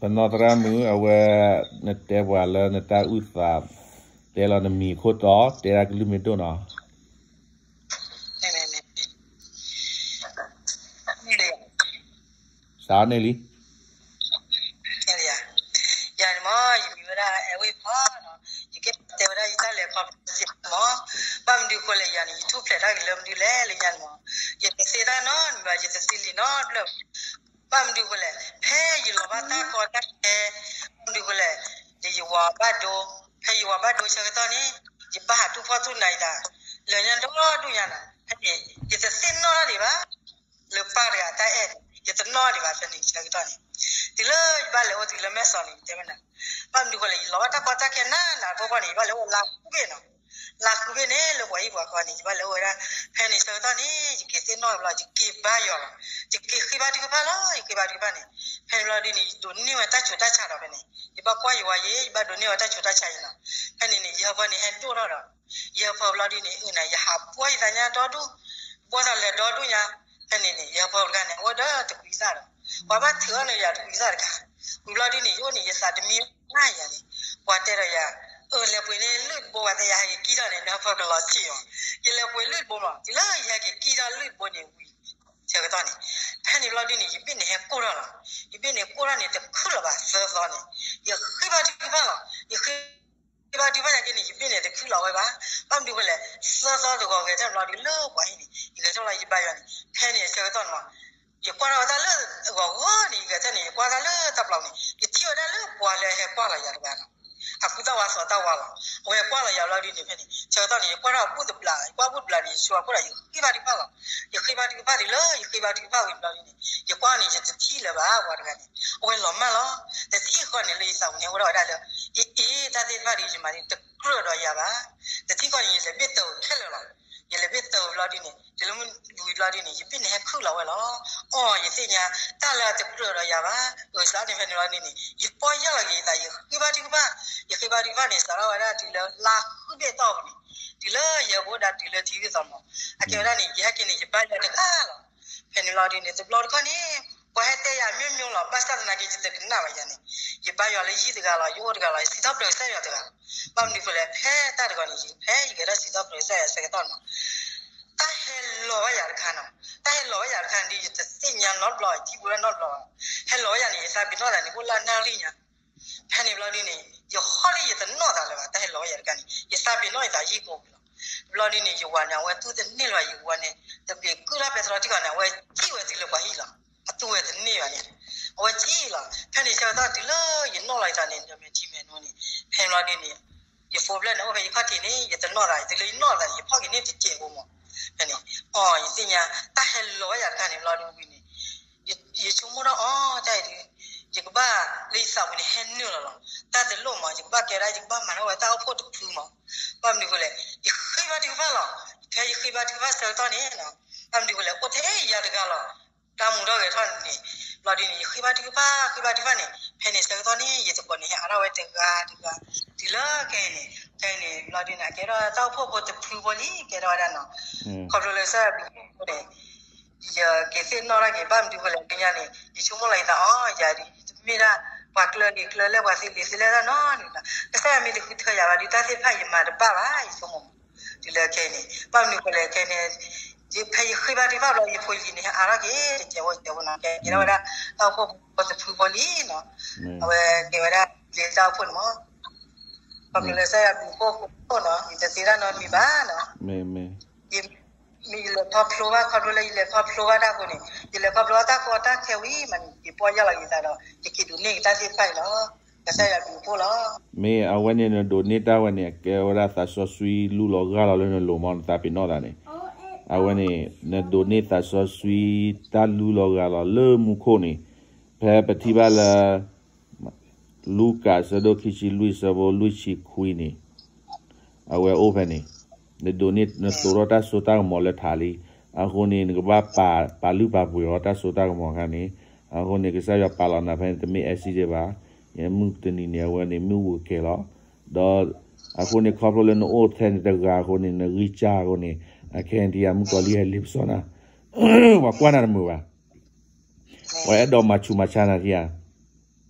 ပနီၢ်သရၣ်မုၣ် အဝဲ နတဲပှၤလၢနတၢ်အုၣ်သး တဲလီၤနမံၤခိၣ်တီ တဲဒၣ်ကလုၢ်မ့ၢ်ဒိၣ်နီၤ. စးန့ၣ်လံ. ယၤန့ၣ်မ့ၢ် ယမံၤဝဲဒၣ်အဲဝ့ၢ်ဖီနီၤ, ယကဲတဲဝဲဒၣ်ယတၢ်လဲၤခီဖျိစ့ၢ်ကီးမး, ဘၣ်မနုၤဃိလဲၣ် ယၤန့ၣ် ယထူၣ်ဖျဲးတၢ်ဂ့ၤလၢမနုၤလဲၣ်လၢယၤန့ၣ်မး, ယတသ့တၢ်နီတမံၤဘၣ်, ယတသ့လံာ်နီတဖျၢၣ်ဘၣ်. ဘၣ်မနုၤဃိလဲၣ်, ဖဲယလီၤဘၣ်တၢ်ကီတၢ်ခဲ, ဘၣ်မနုၤဃိလဲၣ်, ဒီးယဝၤဘၣ်ဒိ, ဖဲယဝၤဘၣ်ဒိဆၢကတီၢ်န့ၣ်, ယဘၣ်ဟးတူၢ်ဖှီၣ်တူၢ်နၤယသး, လၢညါဒီဒူၣ်ညါနီၤ, ဖဲန့ၣ် ယတသ့ၣ်နီၣ်တၢ်ဒံးဘၣ်. လၢပၢ်တဂၤတၢ်အဲၣ်န့ၣ် ယတနီၣ်ဒံးဘၣ်ဖဲန့ၣ်ဆၢကတီၢ်န့ၣ်, တုၤလၢယဘၣ်လဲၤအိၣ်တုၤလၢမဲၢ်စီးန့ၣ် ယတဲဝဲဒၣ်, ဘၣ်မနုၤဃိလဲၣ် ယလီၤဘၣ်တၢ်ကီတၢ်ခဲနးနးတဖီဃီန့ၣ် ယဘၣ်လဲၤအိၣ်လါဃုဘ့ၣ်နီၤ, လါဃုဘ့ၣ်န့ၣ် လၢပှၤဟံၣ်ပှၤဃီန့ၣ် ယဘၣ်လဲၤအိၣ်ဝဲဒၣ်, ဖဲန့ၣ်ဆၢကတီၢ်န့ၣ် ယက့ၤသ့ၣ်နီၣ်ဘျီ ယက့ၤဘါယွၤလီၤ, ယက့ၤဃ့ဘါထုကဖၣ်လီၤ, ယဃ့ဘါထုကဖၣ်န့ၣ်, ဖဲန့ၣ်ဘျီဒ်န့ၣ် ယဒိးန့ၢ်ဝဲတၢ်ဆူးတၢ်ဆါဒီးဖဲန့ၣ် ယဘၣ်ကွၢ်ယဝၤယဲ ယဘၣ်ဒိးန့ၢ်ဝဲတၢ်ဆူးတၢ်ဆါအံၤနီၤ, ဖဲန့ၣ်န့ၣ် ယဟၢဖၢန့ၣ်ဟဲဒိၣ်ထီၣ်ဒီး ယဟၢဖၢဘျီဒ်န့ၣ် အၢ ယဟးဘှီယသးညါဒီဒူၣ်, ဘှီသးလဲၤဒီဒူၣ်ညါ, ဖဲန့ၣ်န့ၣ် ယဟၢဖၢတဂၤန့ၣ် အဝဲဒီးတကွံသၣ်ဒီး, ပှၤဘၣ်ထုးအီၤန့ၣ်ယၤတကွံသၣ်တခါ, ဝံၤဘျီဒ်န့ၣ် ယအိၣ်န့ၣ် ယသးတမံဘၣ်ယၤန့ၣ်, ပှၤတဲဒီးယၤ, အၢ လဲၤပှ့ၤန့ၢ်လုၢ်တဘိ ပှၤတဲယၤဟဲက့ၤကံၣ်ထီၣ်န့ၣ် နဟၢဖၢကလီၤဆံးအီၤ, ယလဲၤပှ့ၤလုၢ်တဘိမး တုၤလၢယဟဲက့ၤကံၣ်ထီၣ်လုၢ်တဘိန့ၣ်ဝံၤ ဆၢကတီၢ်န့ၣ်, ဖဲန့ၣ်ဘျီဒ်န့ၣ် ယဘ့ၣ်န့ၣ်ဟဲကိၢ်ထီၣ်လီၤ, ယဘ့ၣ်န့ၣ်ကိၢ်ထီၣ်န့ၣ် တခုၣ်လၢၤဘၣ်သၢသီန့ၣ်, ယဃ့ဘါထုကဖၣ်လီၤ, ယဃ့ ဃ့ဘါထုကဖၣ်ယၤက့န့ၣ် ယဘ့ၣ်န့ၣ်တခုၣ်လီၤဝဲဘၣ်, ဘၣ်မနုၤဃိလဲၣ်, သၢသီတဂီၤဂဲၤထၢၣ်ဘျီဒ်လၢပှၤဟံၣ်န့ၣ် ယဂဲၤထၢၣ်လီၤယဘါယွၤန့ၣ်, ဖဲန့ၣ်အဆၢကတီၢ်န့ၣ်မး, ယကွၢ်ထီၣ်ဝဲဒၣ်လၢအဂီၤဂီၤန့ၣ် ယဂဲၤထၢၣ်န့ၣ် ယကွၢ်တၢ်လၢတၢ်ပျီန့ၣ် ယထံၣ်ဝဲဒၣ်လၢပှၤလၢအဟဲကွၢ်လီၤယၤတဂၤနီၤ, အကူတၢ်ဝါစီၤတၢ်ဝါလီၤ, အဝဲကွၢ်လီၤယၤဘျီဒ်န့ၣ် ဖဲန့ၣ် ဆၢကတီၢ်န့ၣ် ယကွၢ်ထီၣ်အဘူၣ်တဘျး ယကွၢ်ဘူၣ်တဘျးန့ၣ် ယဆိအခိၣ်ဒီး ယဃ့ဘါထုကဖၣ်လီၤ, ယဃ့ဘါထုကဖၣ်တုၤလၢ ယဃ့ဘါထုကဖၣ်ဝံၤဘျီဒ်န့ၣ် ယကွၢ်န့ၣ် ယတထံၣ်လၢၤဘၣ်ပှၤတဂၤန့ၣ်, အဝဲလီၤမၢ်လီၤ, တထံၣ်ဃီန့ၣ်လၢယသးပူၤန့ၣ် အိၣ်ဒၣ်ဝဲဒၣ်လၢ အ့ အ့ တၢ်သ့ၣ်တဖၣ်ဒီးယမၤန့ၣ် တကြၢးဒီးယၤဘၣ်, တထံၣ်ဃီန့ၣ် ယလဲၤဘ့ၣ်တၢ်ခဲလၢာ်လီၤ, ယလဲၤဘ့ၣ်တၢ်ဘျီဒ်န့ၣ် တုၤလၢဝံၤဘျီဒ်န့ၣ် ယဘ့ၣ်န့ၣ်ဟဲခုၣ်လီၤဝဲလီၤ, အီ ယသ့ၣ်ညါ တၢ်လၢအတကြၢးဒီးယၤဘၣ်, အၢ စးန့ၣ် ဖဲန့ၣ်ဘျီဒ်န့ၣ် ယပီၢ်ယၢ်လီၤက့ၤယသး ယဃ့ဘါထုကဖၣ်, ယဃ့ဘါထုကဖၣ်န့ၣ် စးထီၣ်ဝဲဒၣ်တုၤလၢလါဃုဘ့ၣ်တီၢ်ပူၤန့ၣ်, တုၤလၢယဟဲကအိၣ်ဒၣ်တုၤလၢထံဂုၢ်သီမး, အကဲဝဲဒၣ်န့ၣ် ယဟဲက့ၤန့ၣ် ယဘါယွၤတဂၤလီၤ, ဖဲန့ၣ်ဘျီဒ်န့ၣ် တဘျီတခီၣ်န့ၣ် ပှၤဟဲတဲယၤမ့ၢ်မ့ၢ်လီၤ ဘၣ်ဆၣ်သနာ်က့ ယတကနၣ်ဘၣ်ယၤန့ၣ်, ယဘါယွၤလၢယဂၤတဂၤလီၤ, ယအိၣ်တဂၤလီၤ, ယစံးထီၣ်ပတြၢၤကစၢ်ယွၤတဂၤလီၤ, ဘၣ်မနုၤဃိလဲၣ် ဖဲတၢ်တဂီၤန့ၣ် ဖဲယကဲထီၣ်စံးထီၣ်ပတြၢၤကစၢ်ယွၤဆၢကတီၢ်န့ၣ်မး တၢ်ဟဲလီၤဘၣ်ယၤတခါနီၤ, တၢ်ဟဲလီၤဘၣ်ယၤတခါန့ၣ် ယတသ့ၣ်ညါနီတဘျီ ယထံၣ်ဘၣ်နီတဘျီဘၣ်, ဟဲလီၤဘၣ်ယၤန့ၣ် ယသးပ့ၤနီၣ်သးန့ၣ် အိၣ်လၢနၣ်ရံၣ်ညါ, ဖဲန့ၣ်ဘျီဒ်န့ၣ် ယဟီၣ်လၢယတနီၣ်သးလၢၤဘၣ် တၢ်ဟဲလီၤဘၣ်ယၤတခါန့ၣ် ယသးပ့ၤနီၣ်ယသးယံာ်ကိာ်ဝံၤလီၤ, ဘျီဒ်န့ၣ် ယဝၤန့ၣ် အဝဲသူၣ်တန့ၢ်လၢၤဘၣ် ယဝၤန့ၣ် တဘ့ၣ်ကုၢ်ထီၣ်ဖဲသရီထံဂီၤန့ၣ် အဝဲစံၣ်ဝဲတုၤလၢပှၤဟံၣ်လီၤ, အသူဝဲတန့ၢ်ဘၣ်န့ၣ်, အဝဲစံၣ်လီၤ, ဖဲန့ၣ်ဆၢကတီၢ်တုၤလၢယနီၣ်လီၤယသးန့ၣ် ဒီးမဲာ်ထံမဲာ်နိန့ၣ်, ဖဲန့ၣ်ဘျီဒ်န့ၣ် ယဖိဖျဲၣ်န့ၣ် အိၣ်ဖဲယခီၣ်ထံးန့ၣ် ယတနီၣ်သး တုၤလၢယနီၣ်သးန့ၣ် ယဖီၣ်က့ၤန့ၢ်တစဲးဖိမး, ဖဲန့ၣ် အီ ယသ့ၣ်ညါ တၢ်ဟဲလီၤဘၣ်ယၤတခါန့ၣ်ဘျီဒ်ဝံၤန့ၣ် ယဆိကမိၣ်ထီၣ်အီၤ တၢ်အံၤဒ် ယကဘၣ်လၢယသးပူၤန့ၣ် ဟဲနုာ်လီၤလီၤ, တၢ်တလိၣ်မး ယကဘၣ်ကဲဒၣ် ယကဘၣ်မၤထီၣ်ဝဲတၢ်အိၣ်ဖှိၣ်တဖုမး, ဘၣ်မနုၤဃိလဲၣ် ယဃ့ဘါထုကဖၣ်လီၤ, ဖဲယဃ့ဘါထုကဖၣ်ဆၢကတီၢ်န့ၣ် ဘၣ်မနုၤဃိလဲၣ် အိၣ်ထဲယၤတဂၤလီၤ, တၢ်မူထီၣ်ဂဲၤထီၣ်န့ၣ် ဘျီဒ်န့ၣ် ယဃ့ဘါထုကဖၣ် ဃ့ဘါထုကဖၣ်န့ၣ် ဖဲန့ၣ်ဆၢကတီၢ်န့ၣ် ယသကိးန့ၣ် ဟဲအါထီၣ်ဝဲတဂၤတဂၤ, တုၤလၢခဲအံၤန့ၣ် ခဲအံၤန့ၣ် ဘျီဒ်န့ၣ် အကဲထီၣ်တၢ်အိၣ်ဖှိၣ်ဖိတဖုဖိလံ ကဲထီၣ်ဝဲဒၣ်နီၤ, ခီဖျိလၢကစၢ်ယွၤဘျုးအဃိန့ၣ် ယက့ၤသ့ၣ်နီၣ်ထီၣ်က့ၤ ဘၣ်မနုၤဃိလဲၣ် လၢညါန့ၣ် ယဆိကမိၣ်လီၤယသးအီၤ ယၤဒ် တမ့ၢ်ဒၣ် ပှၤကျၢၤလံၤကျၢၤလဲၢ် ပှၤသ့လံၤသ့လဲၢ်တၢ်နီတမံၤဘၣ်, ကစၢ်ယွၤမ့ၢ်တဃုထၢယၤဘၣ်ဒီး တၢ်သ့ၣ်တဖၣ်ယမၤတဘၣ်ဘၣ် ယဆိကမိၣ်မး, တုၤလၢခဲအံၤန့ၣ် ဘၣ်မနုၤဃိလဲၣ် ခဲအံၤန့ၣ် ဖဲယဃ့ဘါထုကဖၣ်ဘျီ ယဖိယလံၤန့ၣ် ဟဲအါထီၣ်က့ၤ တစဲးဖိတစဲးဖိနီၤ ကဲကဲထီၣ်ဝဲဒၣ် တၢ်အိၣ်ဖှိၣ်ဖိတဖုဖိလံနီၤ, အဝဲကဲဝဲဒၣ်လၢတၢ်အိၣ်ဖှိၣ်န့ၣ်မး, ခီဖျိလၢကစၢ်ယွၤဘျုးအဃိနီၤ ယတသ့တၢ်နီတမံၤဘၣ်နီၤ မ့ၢ်ယလဲၤခီဖျိဘၣ် ခီဖျိလၢယလဲၤခီဖျိဘၣ်တၢ်အဃိန့ၣ် ယလဲၤခီဖျိဘၣ်တၢ်ကီတၢ်ခဲဝံၤမးန့ၣ် ယပီၢ်ယၢ်လီၤယသးဒီး ယက့ၤဒိးန့ၢ်က့ၤတၢ်သ့ၣ်တဖၣ်အံၤလီၤ. ကစၢ်ယွၤဘျုးအဖှိၣ်လီၤ. မ့ၢ်အဝဲန့ၣ်နဒိးန့ၢ်တၢ်ဝဲန့ၣ် အကဲဝဲဒၣ်သးစီဆှံလူလီၤဂၢ်လီၤလၢနလိၤမး နသးပ့ၤနီၣ်သးန့ၣ်, အဝဲန့ၣ် နဒိးန့ၢ်သးစီဆှံတၢ်လူလီၤဂၢ်လီၤလၢမူခိၣ်န့ၣ်, ဖဲပထံၣ်ဘၣ်လၢ လူၤကၣ်အဆၢဒိၣ်ခံဆံလွံၢ်အဆၢဖိလွံၢ်ဆံခွံန့ၣ် အဝဲအိၣ်ဖဲန့ၣ်, နဒိးန့ၢ် နသိးထီၣ်တၢ်စိတၢ်ကမီၤလၢထးလံ. အဃိန့ၣ် နကဘၣ်ပာ်လုၢ်ပာ်ပှ့ၤအီၤတၢ်စိတၢ်ကမီၤအခါန့ၣ်, အဃိန့ၣ် ကစၢ်ယွၤပာ်လီၤနၤဖဲန့ၣ် တမ့ၢ် accident ဘၣ်. ယမုၢ်တနံၤန့ၣ် အဝဲန့ၣ်မ့ၣ်အူကဲၤလီၤ. ဒီးအဃိန့ၣ် ခီဖျိလၢနအိၣ်ထဲန့ၣ်တဂၤအဃိန့ၣ် နဂံၢ်စၢ်အဃိန့ၣ် အခဲအံၤ ယမုၣ်ကီၤလံၢ်ဟဲလ့ပစီနၤ, ပှၤကွၢ်နၤတမုာ်ဘၣ်. ပှၤအဲၣ်ဒိးမၤဆူးမၤဆါနၤထံဧါ,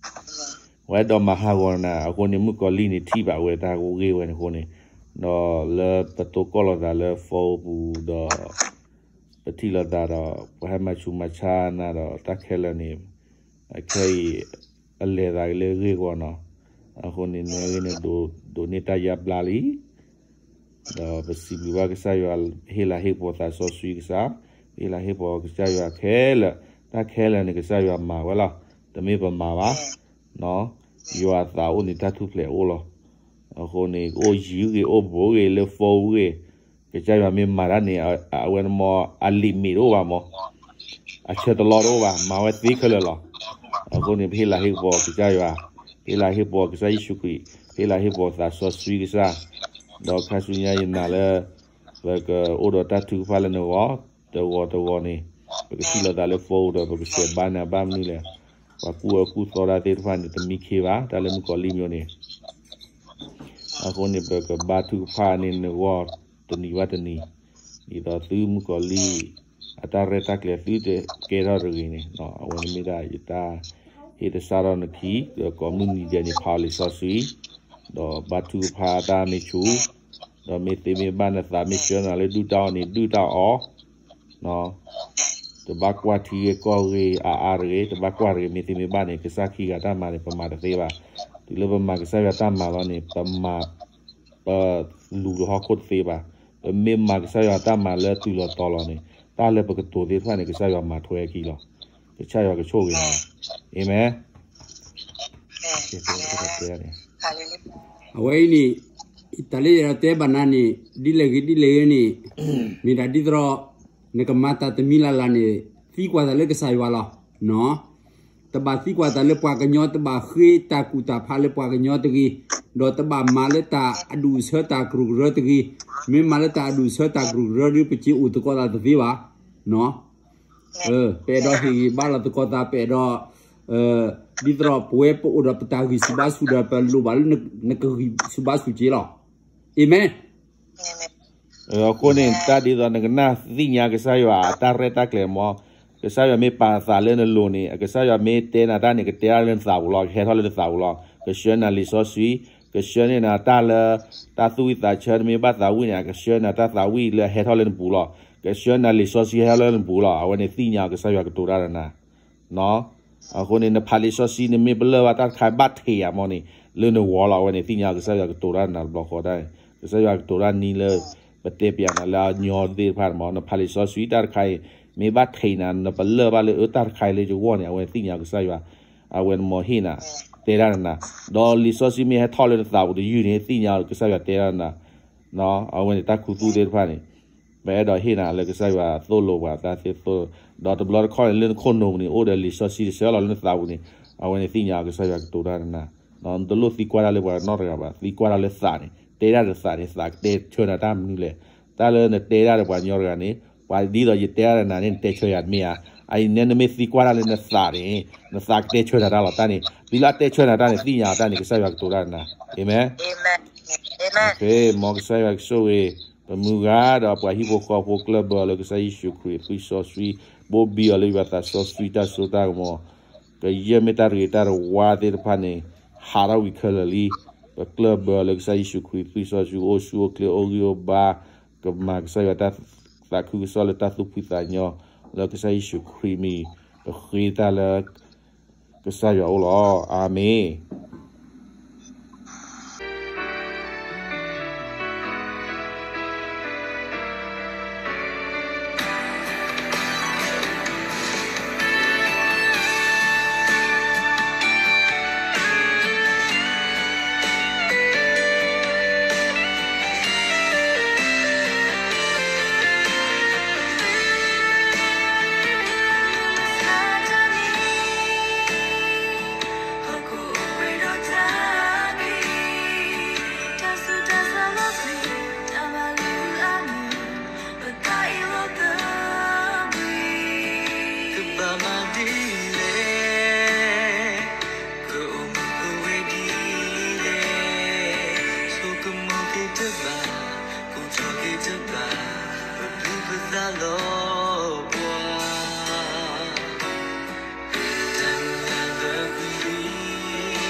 ပှၤအဲၣ်ဒိးမၤဟးဂီၤနၤ, အဃိန့ၣ် မုၣ်ကီၤလံၢ်န့ၣ်ထံၣ်ဘၣ်ဝဲတၢ်ဂ့ၢ်ဝဲန့ၣ်အဃိန့ၣ်, ဒီးလၢပတိၢ်ကီၢ်လိာ်သးလၢ phone ပူၤဒီး ပထံၣ်လိာ်သးဒီး ပှၤဟဲမၤဆူးမၤဆါနၤဒီးတၢ်ခဲလၢာ်န့ၣ်, အခဲအံၤ အလဲၤသးလၢဂ့ၢ်ဂီၤနီၤ, အဃိန့ၣ် နဂ့ၤန့ၣ် ဒိးန့ၢ်တၢ်ယါဘျါလံ ဒီးပစံးဘျုးဘၣ်ကစၢ်ယွၤ, ဟ့ၣ်လၤဟ့ၣ်ကပီၤသးစီဆှံကစၢ်, ဟ့ၣ်လၤဟ့ၣ်ကပီၤကစၢ်ယွၤခဲလၢာ်, တၢ်ခဲလၢာ်န့ၣ် ကစၢ်ယွၤမၤဝဲလီၤ, တမ့ၢ်ပမၤဘၣ်, ယွၤအသးအိၣ်န့ၣ် တၢ်ထူၣ်ဖျဲးအိၣ်လီၤ, အဃိန့ၣ် အိၣ်ယံၤဂ့ၤ အိၣ်ဘူးဂ့ၤ လၢ phone ဂ့ၤ, ကစၢ်ယွၤမ့ၢ်မၤတၢ်န့ၣ် အဝဲန့ၣ်မ့ၢ် အ limit တအိၣ်ဘၣ်မ့ၢ် အဆၢတလီၢ်တအိၣ်ဘၣ်, မၤဝဲသ့ခဲလၢာ်လီၤ. အဃိန့ၣ် ပဟ့ၣ်လၤဟ့ၣ်ကပီၤကစၢ်ယွၤ, ပဟ့ၣ်လၤဟ့ၣ်ကပီၤကစၢ်ယ့ၣ်ၡူးခရံာ်, ပဟ့ၣ်လၤဟ့ၣ်ကပီၤသးစီဆှံကစၢ်, ဒီးခါဆူညါယနာ်လၢ ပကအိၣ်ဒီးတၢ်ထုကဖၣ်လၢနဂီၢ်, တဂီၤတဂီၤန့ၣ်, ပကထံၣ်လိာ်သးလၢ phone ဒီးပကစဲးဘါနၤဘၣ်မနုၤလဲၣ်, ပှၤကူၣ်အၢကူၣ်သီတၢ်သ့ၣ်တဖၣ်န့ၣ် တမံခ့ဘၣ်, တၢ်လၢမုၣ်ကီၤလံၢ်မ့ၢ်န့ၣ် အဃိန့ၣ် ပကဘါထုကဖၣ်န့ၢ်နဂီၢ်တနံၤဘၣ်တနံၤ, ဒ်သိးသုမုၣ်ကီၤလံၢ် အတၢ်ရဲၣ်တၢ်ကျဲၤသုတကဲထီၣ်တဂ့ၤန့ၣ်, အဝဲန့ၣ်မ့ၢ်ဒၣ်ယတၢ်ဟ့ၣ်သဆၣ်ထီၣ်နခံ, ဒီးကိးမုၢ်နံၤဒဲးန့ၣ် ဖးလံာ်စီဆှံ, ဒီးဘါထုကဖၣ်တၢ်မ့ၢ်ဆူၣ်, ဒီးမ့ၢ်သ့မ့ၢ်ဘၣ်နသးမ့ၢ်ဆှၢနၤလၢဒုၣ်တၢ်အီၣ်န့ၣ် ဒုၣ်တၢ်အီၣ် တဘၣ်ကွၢ်ထံဂ့ၢ်ကီၢ်ဂ့ၢ်အါအါတဂ့ၤ, တဘၣ်ကွၢ်တဂ့ၤ, မ့ၢ်သ့မ့ၢ်ဘၣ်န့ၣ် ကစၢ်ခံဂၤတၢ်မၤန့ၣ် ပမၤတသ့ဘၣ်. တုၤလၢပမၤကစၢ်ယွၤတၢ်မၤလီၤန့ၣ် ပမၤ ပလူၤလၢဟီၣ်ခိၣ်တသ့ဘၣ်. ပမ့ၢ်မၤကစၢ်ယွၤတၢ်မၤလၢတုၤလီၤတီၤလီၤန့ၣ် တၢ်လၢပကတိၤသ့ၣ်တဖၣ်န့ၣ် ကစၢ်ယွၤမၤထွဲအခံလီၤ. ကစၢ်ယွၤကဆိၣ်ဂ့ၤနၤ. အၤမ့ၣ်. အဝဲအံၤန့ၣ် တၢ်လၢယအဲၣ်ဒိးတဲဘၣ်နၤန့ၣ် ဒ်လဲၣ်ဂ့ၤဒ်လဲၣ်ဂ့ၤန့ၣ် မ့ၢ်ဒၣ်ဒ်သိး နကမၤတၢ်တမံၤလၢ်လၢ်န့ၣ် သံကွၢ်သးလၢကစၢ်ယွၤလီၤ. တဘၣ်သံကွၢ်သးလၢပှၤကညီ, တဘၣ်ဃ့တၢ်ကူၣ်တၢ်ဖးလၢပှၤကညီတဂ့ၤ, ဒီးတဘၣ်မၤလၢတၢ်အဒူၣ်အဆၢတၢ်ကရူၢ်ကရၢတဂ့ၤ. မ့ၢ်မၤလၢတၢ်အဒူၣ်အဆၢတၢ်ကရူၢ်ကရၢဒီး ပစ့အိၣ်သကိးသးတသ့ဘၣ်. ပအဲၣ်ဒိးဟ့ၣ်ဂံၢ်ဘါလီၤသကိးသး, ပအဲၣ်ဒိး ဒ်သိးပဝဲပအိၣ်ဒီးပတၢ်ဂံၢ်ဆူၣ်ဘါဆူၣ်ဒီး ပလိၣ်ဘၣ်လၢနကဂံၢ်ဆူၣ်ဘါဆူၣ်က့ၤလီၤ. အၤမ့ၣ်. အဃိန့ၣ် တၢ်ဒ်သိးနကနၣ်သ့ၣ်ညါကစၢ်ယွၤအတၢ်ရဲၣ်တၢ်ကျဲၤမ့ၢ်, ကစၢ်ယွၤမ့ၢ်ပာ်သးလၢနလိၤန့ၣ် ကစၢ်ယွၤမ့ၢ်တဲနၤတၢ်န့ၣ် ကတဲဒၣ်လၢနသးပူၤလီၤ, ကဟဲထီၣ်လၢနသးပူၤလီၤ. ကဆှၢနၤလံာ်စီဆှံ, ကဆှၢန့ၢ်နၤတၢ်လၢ တၢ်သူၣ်ဝံၣ်သးဆၢ, နမ့ၢ်ဘၣ်သးဝံၣ်န့ၣ် ကဆှၢနၤတၢ်သးဝံၣ်လၢဟဲထီၣ်လၢနပူၤလီၤ. ကဆှၢနၤလံာ်စီဆှံဟဲထီၣ်လၢနပူၤလီၤ. အဝဲန့ၣ်သ့ၣ်ညါကစၢ်ယွၤကတိၤတၢ်ဒီးနၤ အဃိန့ၣ် နဖးလံာ်စီဆှံ နမ့ၢ်ပလၢၢ်ဘၣ်တၢ်တခါဘၣ်ထံးယၤမ့ၢ်န့ၣ် လၢနဂီၢ်လီၤ. အဝဲန့ၣ်သ့ၣ်ညါကစၢ်ယွၤကတိၤတၢ်နၤတဘျီဃီတၢ်န့ၣ်, ကစၢ်ယွၤကတိၤတၢ်နံၤလၢ ပတဲပျးနၤလၢအညီသ့ၣ်တဖၣ်မ့ၢ် နဖးလံာ်စီဆှံတၢ်တခါအံၤ မ့ၢ်ဘၣ်ထံးနၤ နပလၢၢ်ဘၣ်လၢအတၢ်တခါအံၤလၢယဂီၢ်န့ၣ် အဝဲသ့ၣ်ညါကစၢ်ယွၤ အဝဲန့ၣ်မ့ၢ်ဟ့ၣ်နၤ တဲဒၣ်နၤ, ဒီးလံာ်စီဆှံမ့ၢ်ဟဲထီၣ်လၢနသးပူၤတယုၢ်န့ၣ် သ့ၣ်ညါကစၢ်ယွၤတဲဒၣ်နၤ အဝဲန့ၣ်တၢ်ခူသူၣ်သ့ၣ်တဖၣ်န့ၣ် ပအဲၣ်ဒိးဟ့ၣ်နၤလၢကစၢ်ယွၤသိၣ်လိပှၤတၢ်သ့ၣ်သိၣ်, ဒီးတဘျီတခီၣ်န့ၣ် လၢနခိၣ်နူာ်ပူၤန့ၣ် အိၣ်ဒီးလံာ်စီဆှံတဆၢလီၤလၢနသးပူၤန့ၣ် အဝဲန့ၣ်သ့ၣ်ညါကစၢ်ယွၤကတိၤတၢ်နၤ, နတလိၣ်သံကွၢ်တၢ်လၢပှၤနီတဂၤဘၣ်, သံကွၢ်တၢ်လၢသးန့ၣ်, တဲဒၣ်ဒီးသးန့ၣ် သးကတဲဆၢနၤတၢ်မနုၤလဲၣ်, တၢ်လၢနတဲဒၣ်ဒီးပှၤကညီတဂၤန့ၣ် ပှၤဒ်သိးယတဲဒၣ်ဒီးနၤန့ၣ် နတဲဆၢယၤတမ့ၢ်ဧါ, အအံၤနဲနမ့ၢ်သံကွၢ်တၢ် လၢနသးန့ၣ် နသးကတဲဆၢနၤတၢ်လီၤ. တၢ်န့ၣ် တုၤလၢအတဲဆၢနၤတၢ်န့ၣ် သ့ၣ်ညါအီၤတၢ်န့ၣ် ကစၢ်ယွၤကတိၤတၢ်နၤ, အၤမ့ၣ်. မ်ကစၢ်ယွၤကဆိၣ်ဂ့ၤ ပမုၢ်ဂၤဒီးပှၤဟံၣ်ဖိဃီဖိ ကျၢၢ်ဘၢအီၤလၢကစၢ်ယ့ၣ်ၡူးခရံာ်အသွံၣ်စီဆှံ, ဘိၣ်ဘံအီၤလၢယွၤသးစီဆှံတၢ်စိတၢ်ကမီၤ, ကယဲၢ်မ့ၢ်တၢ်တဂ့ၤတၢ်တဝါသ့ၣ်တဖၣ်န့ၣ် ဟးထီၣ်ဝံၤခဲလၢာ်လံ, ပကျၢၢ်ဘၢအီၤလၢကစၢ်ယ့ၣ်ၡူးခရံာ်အသွံၣ်စီဆှံ အိၣ်ဆူၣ်အိၣ်ချ့အိၣ်ဂံၢ်အိၣ်ဘါ, ကမၤကစၢ်ယွၤတၢ်သးခုကစီၣ်လၢတၢ်သူၣ်ဖှံသးညီ, လၢကစၢ်ယ့ၣ်ၡူးခရံာ်မံၤ ပဃ့တၢ်လၢ ကစၢ်ယွၤအအိၣ်လီၤ. အၤမ့ၣ်.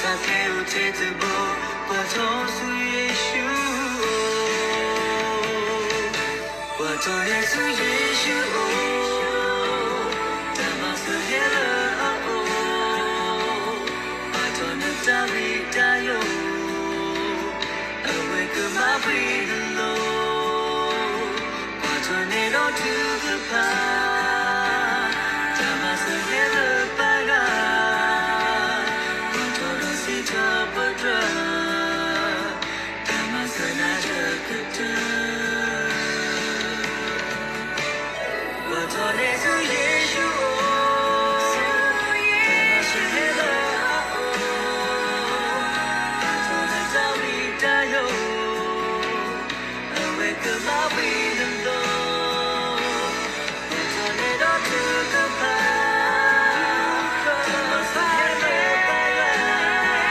အကဲအိၣ်ထဲတဘိ, ကွၢ်ထီၣ်ဆူယ့ၣ်ၡူးအိၣ်, ကွၢ်ထီၣ်န့ၢ်ဆူယ့ၣ်ၡူးအိၣ်, တၢ်မၤစၢၤဟဲလၢအအိၣ်, ကွၢ်ထီၣ်နတၢ်ဘှံးတၢ်ယိာ်, အဝဲကမၤဘှံးနလိၤ, ကွၢ်ထီၣ်န့ၢ်ဒီးထုကဖၣ်, တၢ်မၤစၢၤဟဲလၢပှၤဂၤ, ကွၢ်ထီၣ်ဒီးစံးထီၣ်ပတြၢၤ, တၢ်မၤစၢၤနၤတကတၢၢ်. ကွၢ်ထီၣ်န့ၢ်ဆူယ့ၣ်ၡူးအိၣ်, တၢ်မၤစၢၤဟဲလၢအအိၣ်, ကွၢ်ထီၣ်နတၢ်ဘှံးတၢ်ယိာ်, အဝဲကမၤဘှံးနလိၤ, ကွၢ်ထီၣ်န့ၢ်ဒီးထုကဖၣ်, တၢ်မၤစၢၤဟဲလၢပှၤဂၤ,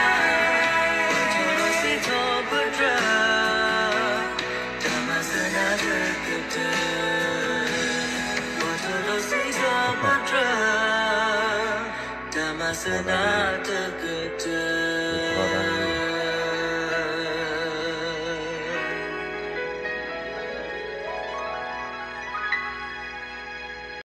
ကွၢ်ထီၣ်ဒီးစံးထီၣ်ပတြၢၤ, တၢ်မၤစၢၤနၤတကတၢၢ်, ကွၢ်ထီၣ်ဒီးစံးထီၣ်ပတြၢၤ, တၢ်မၤစၢၤနၤတကတၢၢ်.